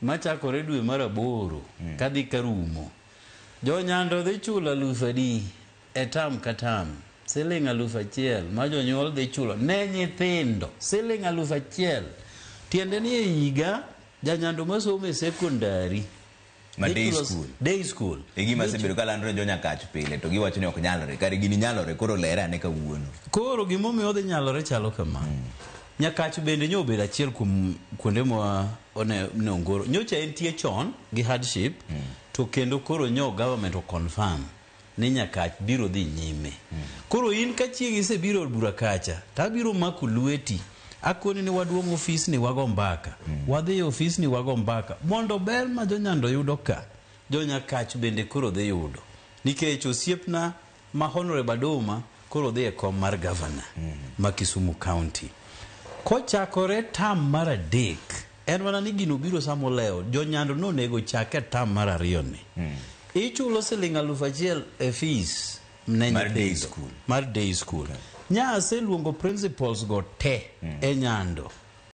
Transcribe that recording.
Machakore dwe mar aboro kadhi karumo. Jonyando dhi chulo aluf adi e tam ka tam? Siling 1000 ma jonyuol dhi chulo ne nyithindo. Siling 1000. Tiende ni e higa janyando masomo e sekondari Ma dhi day chulo- school. Day school. E gima asebedo kalando ne jonyakach pile to giwacho ni ok nyalre. Kare gini nyalore koro lere ane kawuono. Koro gimomiyo odhi nyalore chalo kama. Nyakach bende nyo obedo achiel kuom kuonde ma one ne ongoro. Nyocha entie chon gi hardship to kendo koro nyo government o confirm ni Nyakach biro dhi nyime. Koro in ka chieng' isebiro od bura kacha to abiro mako lweti akoni ni waduong' ofis ni wago mbaka. Wadhi e ofis ni wago mbaka mondo ber ma jonyando yudo ka jonyakach bende koro dhi yudo. Nikech osiepna ma Honorable Adoma koro dhi e kom mar gavana ma Kisumu County. Kochakore tam mar adek, en mana ni gino biro sama olewo, jonyando nonego chak e tam mar ariyo ni. Ichulo siling 1000 e fees ne Mar day nyithindo. school. Mar day school. Nya aseluongo principals go te e nyando.